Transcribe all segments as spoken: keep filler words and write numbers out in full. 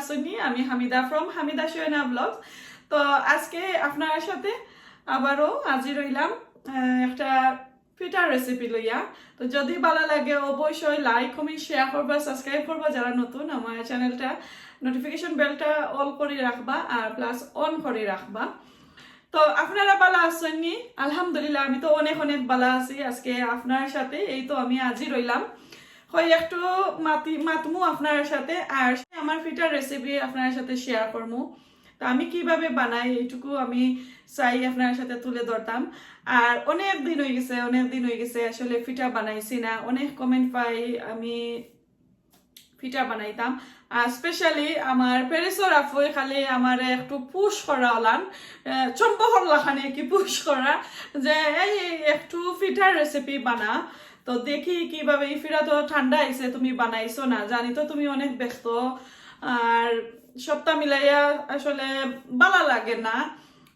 আছইন নি? আমি হামিদা from হামিদা সোয়েনা ব্লগ। তো আজকে আপনার সাথে আবারও হাজির হইলাম, আহ, একটা পিঠার রেসিপি লইয়া। তো যদি ভালা লাগে, অবশ্যই লাইক, কমেন্ট, শেয়ার করবা, সাবস্ক্রাইব করবা। যারা নতুন, আমার চ্যানেলটা নোটিফিকেশন বেলটা অল করি রাখবা আর প্লাস অন করি রাখবা। তো আপনারা ভালা আছইন নি? আলহামদুলিল্লাহ, আমি তো অনেক অনেক ভালা আছি। আজকে আপনার সাথে এই তো আমি হাজির হইলাম, কই একটু মাতি মাতমু আপনার সাথে। আর আমার পিঠার রেসিপি আপনার সাথে শেয়ার করমু। তো আমি কিভাবে বানাই, এইটুকু আমি চাই আপনার সাথে তুলে ধরতাম। আর অনেক দিন হয়ে গেছে, অনেক দিন হয়ে গেছে আসলে পিঠা বানাইছি না। অনেক কমেন্ট পাই আমি পিঠা বানাইতাম। আর স্পেশালি আমার প্যারিসর আফুই খালি আমারে একটু পুশ করা ওলান, আহ, চম্বকর লাখানে কি পুশ করা, যে এই, এই একটু পিঠার রেসিপি বানা। তো দেখি কিভাবে, এই পিঠা তো ঠান্ডা আইছে, তুমি বানাইছো না, জানি তো তুমি অনেক ব্যস্ত। আর সপ্তাহ মিলাইয়া আসলে ভালা লাগে না,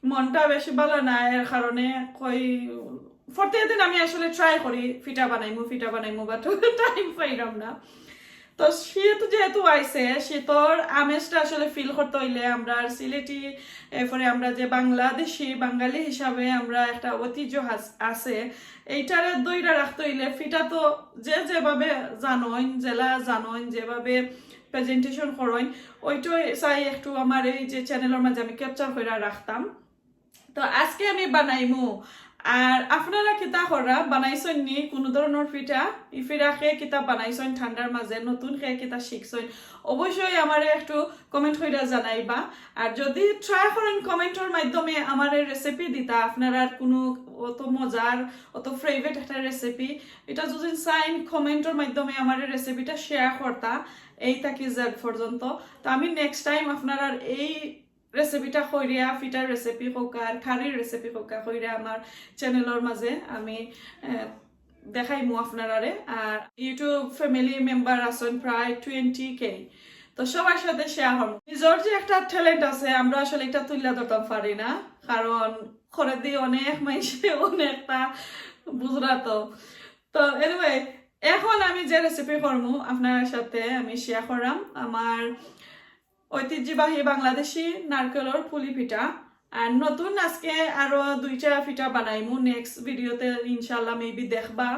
মনটা বেশি ভালা না, এর কারণে কই প্রত্যেক দিন আমি আসলে ট্রাই করি পিঠা বানাইমু, পিঠা বানাইমু, বাট টাইম পাইলাম না। তো শীত যেহেতু আইছে, শীতর আমেজটা আসলে ফিল করতে হইলে আমরা আর সিলেটি, এরপরে আমরা যে বাংলাদেশি, বাঙালি হিসাবে আমরা একটা ঐতিহ্য হাস-, আছে, এইটারে ধইরা রাখতে হইলে পিঠা তো যে যেভাবে জানইন, যেলা জানইন, যেভাবে প্রেজেন্টেশন করইন, ওইটাই চাই একটু আমার এই যে চ্যানেলর মাঝে আমি ক্যাপচার করে রাখতাম। তো আজকে আমি বানাইমু। আর আপনারা কিতা করা বানাইছইন নি কোনো ধরনের পিঠা? ই পিঠা কে কিতা বানাইছইন ঠান্ডার মাঝে, নতুন কে কিতা শিখছইন, অবশ্যই আমারে একটু কমেন্ট কইরা জানাইবা। আর যদি ট্রাই করেন কমেন্টর মাধ্যমে আমারে রেসিপি দিতা, আপনারার কোনো অত মজার, অত ফেভারিট একটা রেসিপি, এটা যদি চাইন কমেন্টর মাধ্যমে আমারে রেসিপিটা শেয়ার করতা, এই থাকি জেড পর্যন্ত। তো আমি নেক্সট টাইম আপনারার এই রেসিপিটা কইরা, পিঠার রেসিপি কউক্কা আর কারির রেসিপি কউক্কা কইরা আমার চ্যানেলর মাঝে আমি, আহ, দেখাইমু আপনারারে। আর YouTube ফ্যামিলি মেম্বার আছইন প্রায় টোয়েন্টি কে, তো সবার সাথে শেয়ার করমু। নিজর যে একটা ট্যালেন্ট আছে, আমরা আসলে এটা তুইলা ধরতাম পারি না, কারণ করেদি অনেক মাইনষে অনেকটা বুঝরা তো। তো এনিওয়ে, এখন আমি যে রেসিপি করমু আপনার সাথে আমি শেয়ার করাম। আমার ঐতিহ্যবাহী বাংলাদেশি নারকেলর পুলি পিঠা। আর নতুন আজকে আরো দুইটা পিঠা বানাইমু, নেক্সট ভিডিওতে ইনশাআল্লাহ মেবি দেখবা।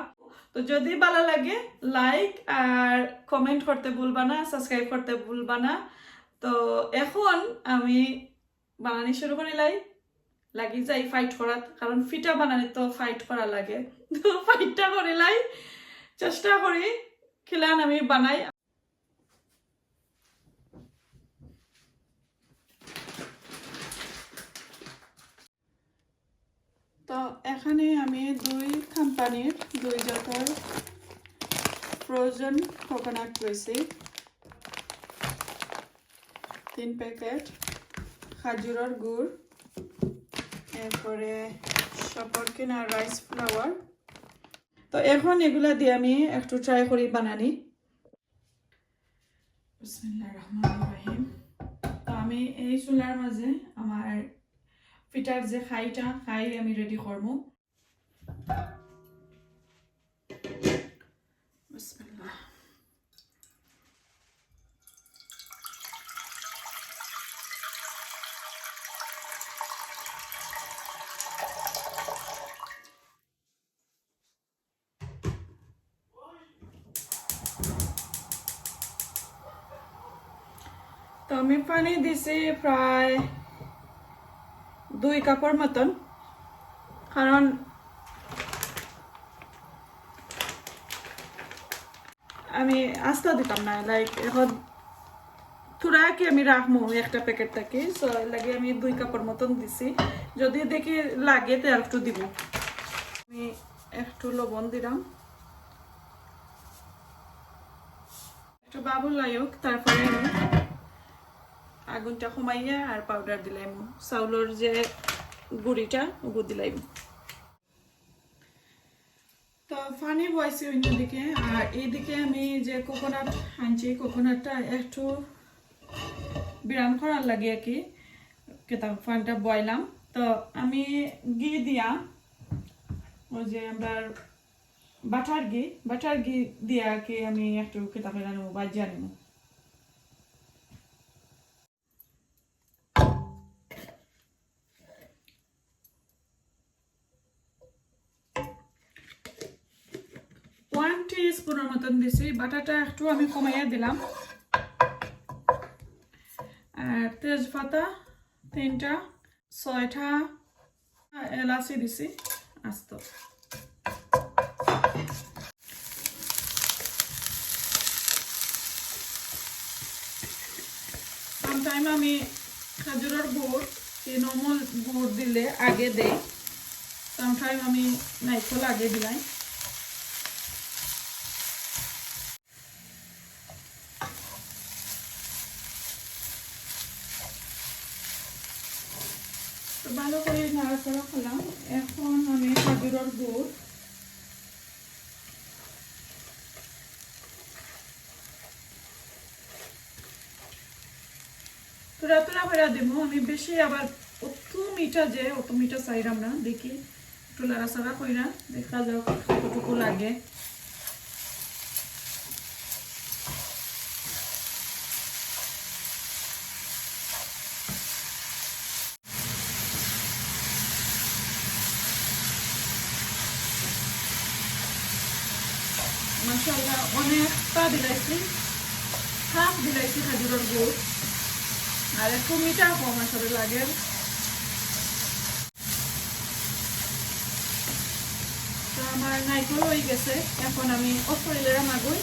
তো যদি ভালা লাগে, লাইক আর কমেন্ট করতে ভুলবা না, সাবস্ক্রাইব করতে ভুলবা না। তো এখন আমি বানানি শুরু করিলাই, লাগি যাই ফাইট করাত, কারণ পিঠা বানানি তো ফাইট করা লাগে। তো ফাইটটা করিলাই, চেষ্টা করি কিলান আমি বানাই। তো এখানে আমি দুই কোম্পানির দুই জাতর ফ্রোজেন কোকোনাট লইছি, তিন প্যাকেট খাজুরর গুড়, এরপরে শপর কিনা রাইস ফ্লাওয়ার। তো এখন এগুলা দিয়া আমি একটু ট্রাই করি বানানি। বিসমিল্লাহির রহমানির রহিম। তো আমি এই চুলার মাঝে আমার পিঠার যে খাইটা, খাই আমি রেডি করমু। বিসমিল্লাহ। তো আমি পানি দিছি প্রায় দুই কাপর মতন, কারণ আমি আস্তা দিতাম না, লাইক এখন থুড়া কি আমি রাখমু একটা প্যাকেট থাকি, সো এর লাগি আমি দুই কাপর মতন দিছি। যদি দেখি লাগে, তে আর একটু দিব। আমি একটু লবণ দিলাম, একটু বাবুল আয়োক, তারপরে আমি আগুনটা কমাইয়া আর পাউডার দিলাইমু, চাউলর যে গুঁড়িটা, ওগু দিলাইমু। তো পানি বইছি অন্যদিকে, আর এইদিকে আমি যে কোকোনাট আনছি, কোকোনাটটা একটু বিরান করার লাগি আর কি, কিতা পানিটা বইলাম। তো আমি ঘি দিয়া, ওই যে আমরা বাটার ঘি, বাটার ঘি দিয়া আর কি আমি একটু কিতা করে আনবো, বাজিয়া আনবো। টিস্পুনর মতন দিছি। বাটাটা একটু আমি কমাইয়া দিলাম। আর তেজপাতা তিনটা, ছয়টা এলাচি দিছি আস্ত। সামটাইম আমি খাজুরর গুড়, এই নর্মাল গুড় দিলে আগে দেই, সামটাইম আমি নাইকল আগে দিলাই। তো ভালো করে নাড়াচাড়া করলাম। এখন আমি খাজুরর গুড় থুড়া থুড়া কইরা দিমু। আমি বেশি আবার অত মিঠা যে, অত মিঠা চাইরাম না। দেখি একটু লাড়াচাড়া কইরা দেখা যাক কতটুকু লাগে। মাশাআল্লাহ, অনেকটা দিলাইছি, হাফ দিলাইছি খাজুরর গুড়, আর একটু মিঠা কম আসলে লাগে। তো আমার নাইকল হয়ে গেছে, এখন আমি অফ করে দিলাম আগুন।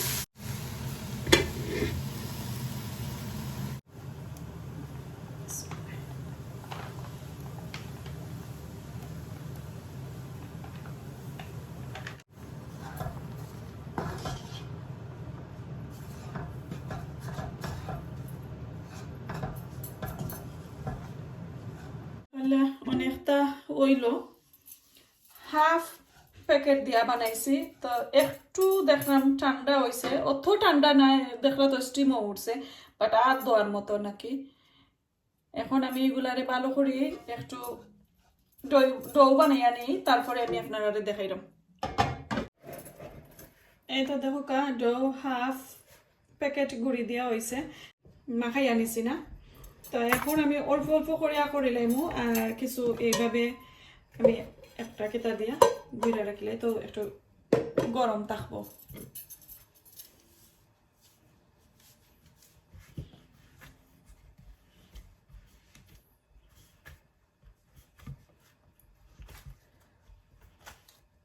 তাহলে অনেকটা অইলো। হাফ প্যাকেট দিয়া বানাইছি, তো একটু দেখলাম ঠান্ডা হইছে, অত ঠান্ডা নাই, দেখলা তো স্টিমও উঠছে, বাট আর দেওয়ার মতো নাকি। এখন আমি এগুলারে ভালো করি একটু ডো, ডো বানাইয়া নেই, তারপরে আমি আপনারারে দেখাইলাম। এই তো দেখো কা, ডো হাফ প্যাকেট গুড়ি দিয়া হইছে, মাখাইয়া নিছি না। তো এখন আমি অল্প অল্প করিয়া করি লাইমু, আর কিছু এইভাবে আমি একটা কিতা দিয়া গুড়া রাখিলে তো একটু গরম থাকবো।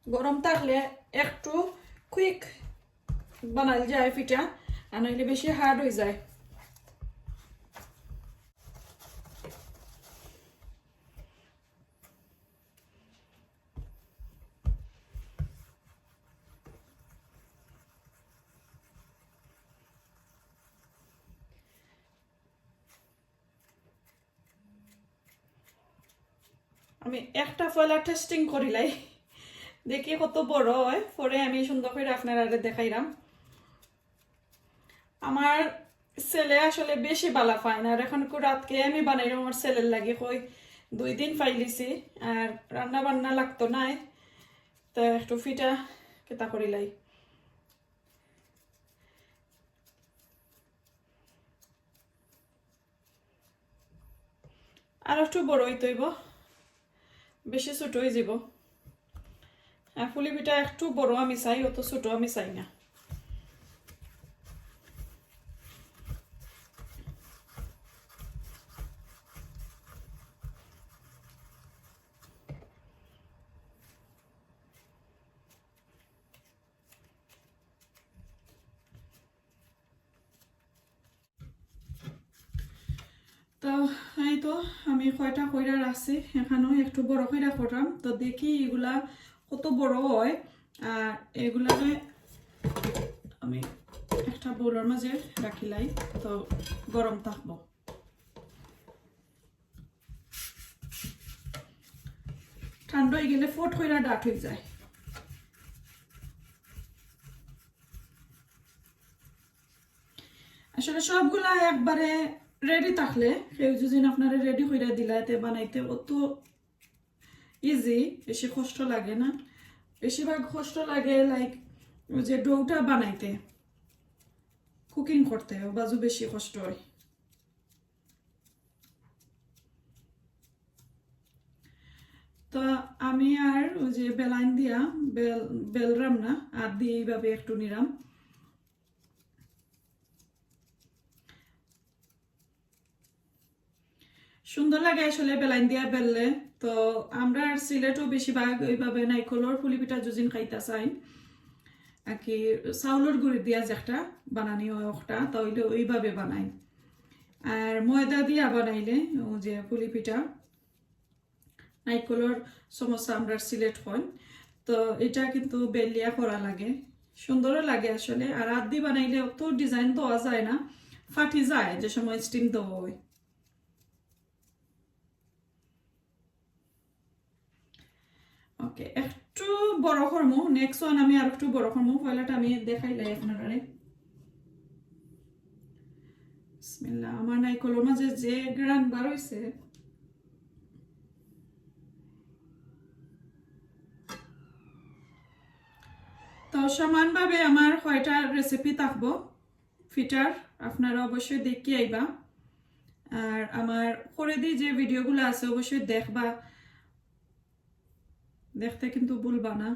গরম থাকলে একটু কুইক বানাইল যায় পিঠা, আর নাইলে বেশি হার্ড হয়ে যায়। আমি একটা পয়লা টেস্টিং করিলাই, দেখি কত বড় হয়, পরে আমি সুন্দর করে আপনারারে দেখাইলাম। আমার ছেলে আসলে বেশি বালা পায় না, আর এখন কু রাতকে আমি বানাইলাম আমার ছেলের লাগি, কই দুই দিন পাইলিছি, আর রান্না বান্না লাগতো নাই, তো একটু পিঠা কিতা করিলাই। আর একটু বড় হইতে হইব, বেশি ছোট হয়ে যাব। আর পুলি পিঠা একটু বড় আমি চাই, অত ছোট আমি চাই না। তো এই তো আমি কয়টা কইরা রাখছি, এখানেও একটু বড় কইরা করলাম। তো দেখি এগুলা কত বড় হয়। আর এগুলারে আমি একটা বোলর মাঝে রাখিলাই, তো গরম থাকবো। ঠান্ডা হয়ে গেলে ফট কইরা ডাট হয়ে যায়। আসলে সবগুলা একবারে রেডি থাকলে, কেউ যদি আপনারে রেডি কইরা দিলা, এতে বানাইতে অত ইজি, বেশি কষ্ট লাগে না। বেশিরভাগ কষ্ট লাগে লাইক ওই যে ডোটা বানাইতে, কুকিং করতে, ও বাজু বেশি কষ্ট হয়। তো আমি আর ওই যে বেলাইন দিয়া বেল, বেলরাম না, আত দিয়া এইভাবে একটু নিরাম। সুন্দর লাগে আসলে বেলাইন দিয়া বেললে। তো আমরা আর সিলেটও বেশিরভাগ ওইভাবে নাইকলর পুলি পিঠা যুদিন খাইতা চাই, আর কি চাউলর গুড়ি দিয়া যেটা বানানি হয় ওটা, তাইলে ওইভাবে বানাই। আর ময়দা দিয়া বানাইলে ও যে পুলি পিঠা, নাইকলর সমোসা আমরা সিলেট হয়, তো এটা কিন্তু বেলিয়া করা লাগে, সুন্দরও লাগে আসলে। আর আত দি বানাইলে অত ডিজাইন দেওয়া যায় না, ফাটি যায় যে সময় স্টিম দেওয়া হয়। ওকে, একটু বড় করমু, নেক্সট ওয়ান আমি আর একটু বড় করমু। পয়লাটা আমি দেখাইলাই আপনারারে। বিসমিল্লাহ, আমার নাইকলর মাঝে যে গ্রান বার হইছে। তো সমানভাবে আমার কয়টা রেসিপি থাকবো পিঠার, আপনারা অবশ্যই দেখি আইবা। আর আমার করে দি যে ভিডিওগুলো আছে অবশ্যই দেখবা, দেখতে কিন্তু ভুলবা না।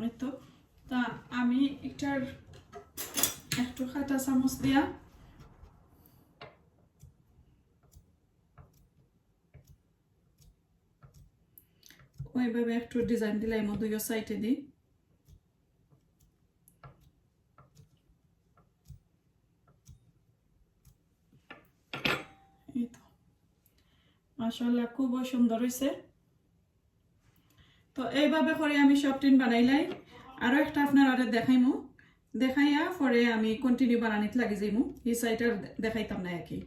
এই তো, তা আমি একটার একটু কাটা চামচ দিয়া ওইভাবে একটু ডিজাইন দিলাইমু দুইও সাইডে দি। এই তো, মাশাআল্লাহ, খুব সুন্দর হইছে। তো এইভাবে করে আমি সবটিন বানাইলাই। আরো একটা আপনারারে দেখাইমু, দেখাইয়া পরে আমি কন্টিনিউ বানানিত লাগি যাইমু। এই সাইড আর দেখাইতাম না আর কি।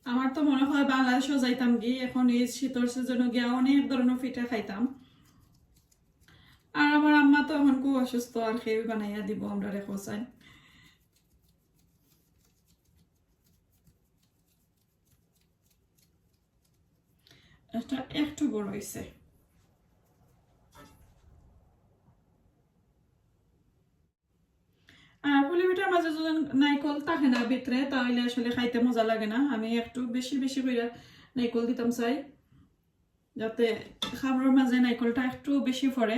আমার তো মনে হয় বাংলাদেশও যাইতাম গি, এখন এই শীতর সিজনে গিয়া অনেক ধরনের পিঠা খাইতাম। আর আমার আম্মা তো এখন খুব অসুস্থ, আর কেউ বানাইয়া দিব আমরারে খোঁচায়। এটা একটু বড় হইছে। আর পুলি পিঠার মাঝে যদি নাইকল থাকে না ভিতরে, তাহলে আসলে খাইতে মজা লাগে না। আমি একটু বেশি বেশি করে নাইকল দিতাম চাই, যাতে খাবারর মাঝে নাইকলটা একটু বেশি পড়ে,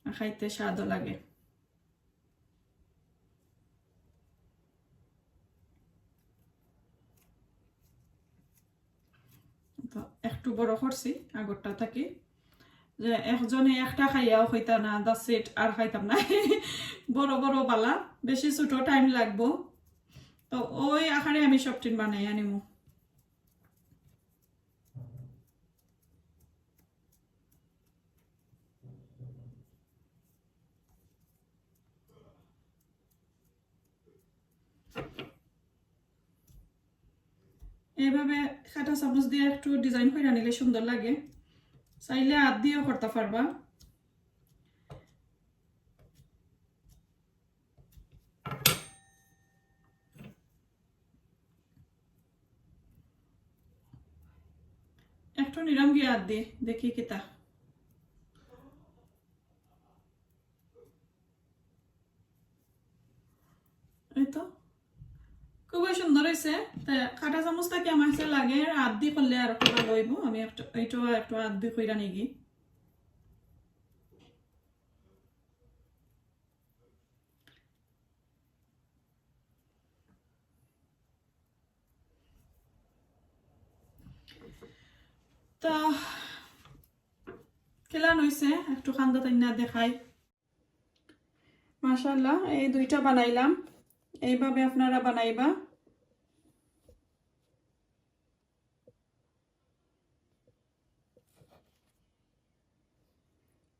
আর খাইতে স্বাদও লাগে। তো একটু বড় করছি আগরটা থাকি, যে একজনে একটা খাইয়াও কইতা না, "That's it, আর খাইতাম না।" বড় বড় বালা, বেশি ছোট টাইম লাগবো। তো ওই আকারে আমি সবটিন বানাই আনিমু। এইভাবে কাটা চামচ দিয়া একটু ডিজাইন কইরা নিলে সুন্দর লাগে, চাইলে আত দিয়াও করতা পারবা। একটু নিরাম গিয়া আত দি, দেখি কিতা। এই তো, খুবই সুন্দর হইছে। তে কাটা চামচ থাকি আমার কাছে লাগে, আত দি করলে আর একটু ভালো হইব। আমি একটু, এইটাও একটু আত দি কইরা নিগি। তো, কিলান অইছে, একটু খান্দা তাইন্না দেখাই। মাশাআল্লাহ, এই দুইটা বানাইলাম, এইভাবে আপনারা বানাইবা।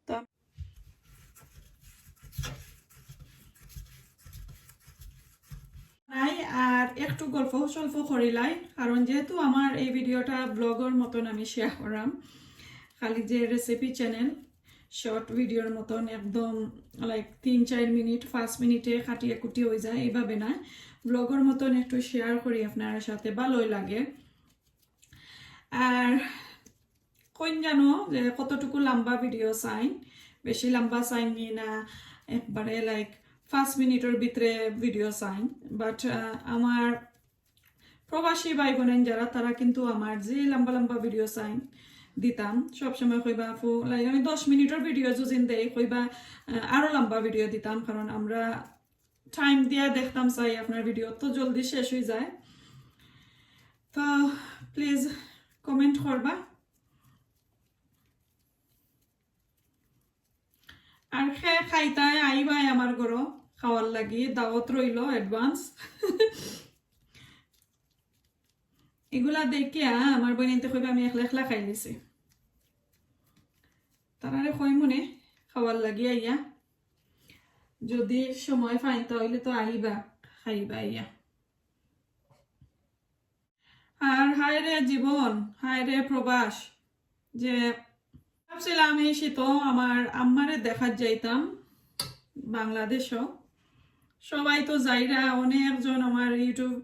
তা-, নাই, আর একটু গল্প স্বল্প করিলাই, কারণ যেহেতু আমার এই ভিডিওটা ব্লগর মতন আমি শেয়ার করাম, খালি যে রেসিপি চ্যানেল, শর্ট ভিডিওর মতন একদম, লাইক, তিন চার মিনিট, পাঁচ মিনিটে কাটিয়ে কুটিয়ে হয়ে যায়, এইভাবে না, ব্লগর মতন একটু শেয়ার করি আপনার সাথে, ভালোই লাগে। আর কোন জানো যে কতটুকু লম্বা ভিডিও চাইন, বেশি লম্বা চাইনি না, একবারে, লাইক, পাঁচ মিনিটের ভিতরে ভিডিও চাইন। বাট আমার প্রবাসী ভাই বোনেন যারা, তারা কিন্তু আমার যে লম্বা লম্বা ভিডিও চাইন দিতাম, সবসময় কইবা, "আপু, লাইক, আমি দশ মিনিটের ভিডিও যদি দেই, কইবা, আহ, আরো লম্বা ভিডিও দিতাম, কারণ আমরা টাইম দিয়া দেখতাম চাই আপনার ভিডিও তো জলদি শেষ হয়ে যায়।" তো প্লিজ কমেন্ট করবা। আর খে খাইতায় আইবায় আমার ঘরো খাওয়ার লাগি, দাওয়াত রইল অ্যাডভান্স। এগুলা দেখিয়া আমার বইনাইন্তে কইবা আমি একলা একলা খাই নিছি। তারারে কই মনে খাওয়ার লাগি আইয়া, যদি সময় পাইন তা হইলে তো আইবা, খাইবা আইয়া। আর হায় রে জীবন, হায় রে প্রবাস, যে ভাবছিলাম এই শীত আমার আম্মারে দেখাত যাইতাম বাংলাদেশও। সবাই তো যাইরা, অনেকজন আমার YouTube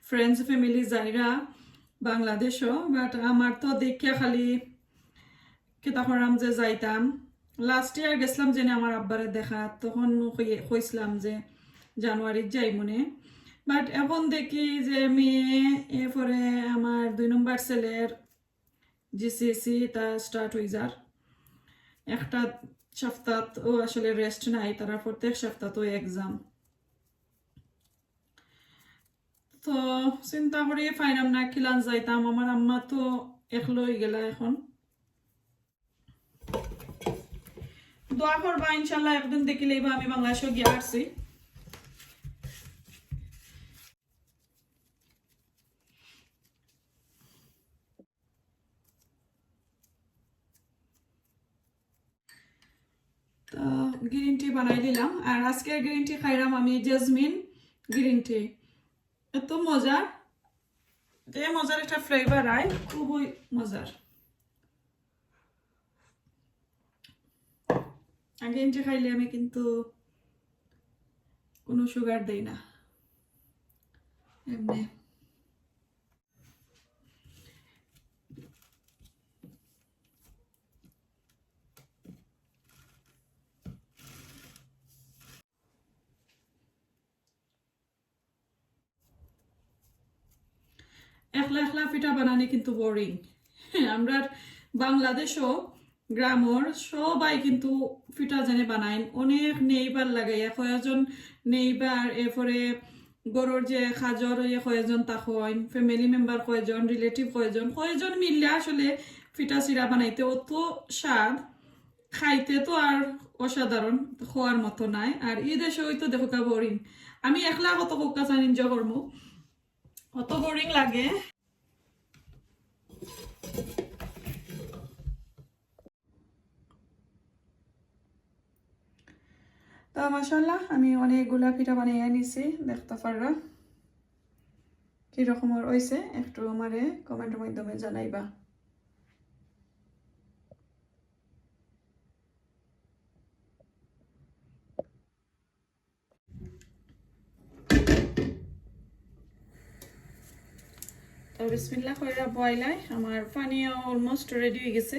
ফ্রেন্ডস ফ্যামিলি যাইরা বাংলাদেশও, বাট আমার তো দেখিয়া খালি কিতা করাম যে যাইতাম। লাস্ট ইয়ার গেছিলাম যেনে আমার আব্বারে দেখা, তখন কই-, কইছিলাম যে জানুয়ারিত যাই মনে। বাট এখন দেখি যে মেয়ে, এরপরে আমার দুই নম্বর ছেলের জিসিএসসি তা স্টার্ট হয়ে যার। একটা সপ্তাহ ও আসলে রেস্ট নাই, তারা প্রত্যেক সপ্তাহ তো এক্সাম। তো চিন্তা করি পাইলাম না কিলান যাইতাম, আমার আম্মা তো একলা হয়ে গেলা এখন। দোয়া করবা, ইনশাল্লাহ একদিন দেখিলেই বা আমি বাংলাদেশে গিয়া আসছি। তো গ্রিন টি বানাই দিলাম, আর আজকে গ্রিন টি খাইলাম আমি জেসমিন গ্রিন টি। এত মজার, যে মজার একটা ফ্লেভার আয়, খুবই মজার। আগে ইঞ্চি খাইলে আমি কিন্তু কোনো সুগার দেই না এমনি। একলা একলা পিঠা বানানি কিন্তু বোরিং। আমরার বাংলাদেশও গ্রামর সবাই কিন্তু পিঠা যেনে বানাইন, অনেক নেইবার লাগাইয়া, কয়েকজন নেইবার, এরপরে ঘরর যে কাজর ইয়ে কয়েকজন থাকইন, ফ্যামিলি মেম্বার কয়েকজন, রিলেটিভ কয়েকজন, কয়েকজন মিললে আসলে পিঠা চিড়া বানাইতে অত স্বাদ। খাইতে তো আর অসাধারণ, খাওয়ার মতো নাই। আর এই দেশে ওই তো দেখো কা বোরিং, আমি একলা কত কোকা চান এনজয় করবো, অত বোরিং লাগে। তো মাশাআল্লাহ, আমি অনেকগুলা পিঠা বানাইয়া নিছি, দেখতা পাররা। কি রকমর অইছে একটু আমারে কমেন্টর মাধ্যমে জানাইবা। তো বিসমিল্লাহ কইরা বয়লাই, আমার পানিও অলমোস্ট রেডি হয়ে গেছে।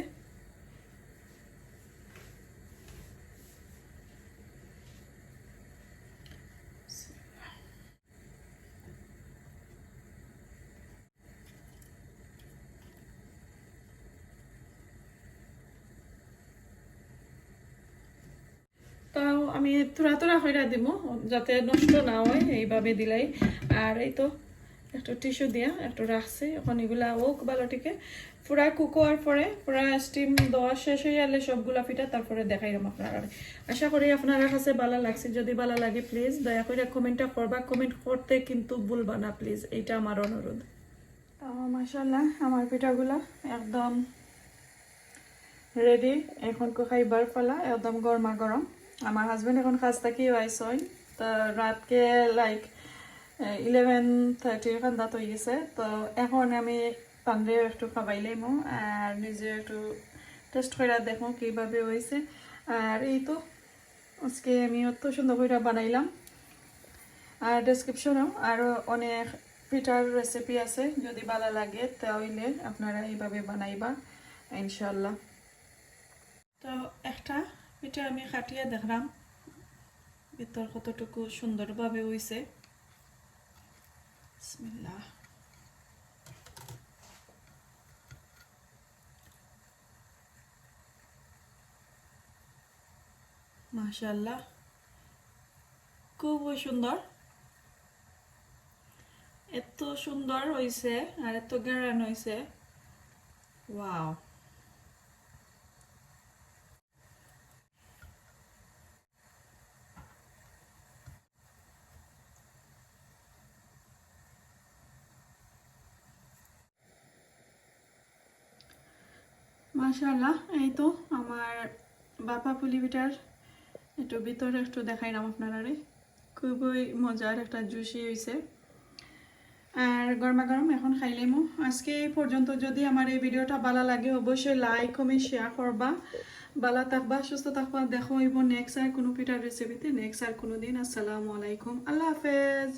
তাও আমি থুড়া থুড়া কইরা দিমু, যাতে নষ্ট না হয়, এইভাবে দিলাই। আর এই তো একটু টিস্যু দিয়া একটু রাখছি। এখন এগুলা হোক ভালো টিকে, পুরা কুক হওয়ার পরে, পুরা স্টিম দেওয়া শেষ হয়ে গেলে সবগুলা পিঠা তারপরে দেখাইলাম আপনারা। আশা করি আপনারা কাছে ভালো লাগছে। যদি ভালো লাগে, প্লিজ দয়া করে কমেন্টটা করবা। কমেন্ট করতে কিন্তু ভুলবা না, প্লিজ, এইটা আমার অনুরোধ। তো মাশাআল্লাহ, আমার পিঠাগুলা একদম রেডি। এখন খাইবার পালা, একদম গরমা গরম। আমার হাজবেন্ড এখন কাজ থাকি আইসইন, তো রাতকে লাইক ইলেভেন থার্টির কান্দাত হয়ে গেছে। তো এখন আমি তানরে একটু খাবাইলাইমু আর নিজে একটু টেস্ট করে দেখমু কিভাবে হয়েছে। আর এই তো আজকে আমি অত সুন্দর করে বানাইলাম। আর ডেসক্রিপশনেও আরও অনেক পিঠার রেসিপি আছে, যদি ভালো লাগে তাহলে আপনারা এইভাবে বানাইবা ইনশাআল্লাহ। তো একটা পিঠা আমি কাটিয়া দেখলাম ভিতর কতটুকু সুন্দরভাবে হইছে। বিসমিল্লাহ। মাশাআল্লাহ, খুবই সুন্দর। এত সুন্দর হইছে আর এত ঘ্রাণ হইছে। ওয়াও। মাশাআল্লাহ, এই তো আমার বাপা পুলি পিঠার একটু ভিতরে একটু দেখাইলাম আপনারারে। খুবই মজার, একটা জুসি হইছে। আর গরমা গরম এখন খাইলাইমু। আজকে এই পর্যন্ত। যদি আমার এই ভিডিওটা ভালো লাগে, অবশ্যই লাইক, কমেন্ট, শেয়ার করবা। ভালো থাকবা, সুস্থ থাকবা। দেখা হইব নেক্সট আর কোনো পিঠার রেসিপিতে, নেক্সট আর কোনো দিন। আসসালামু আলাইকুম, আল্লাহ হাফেজ।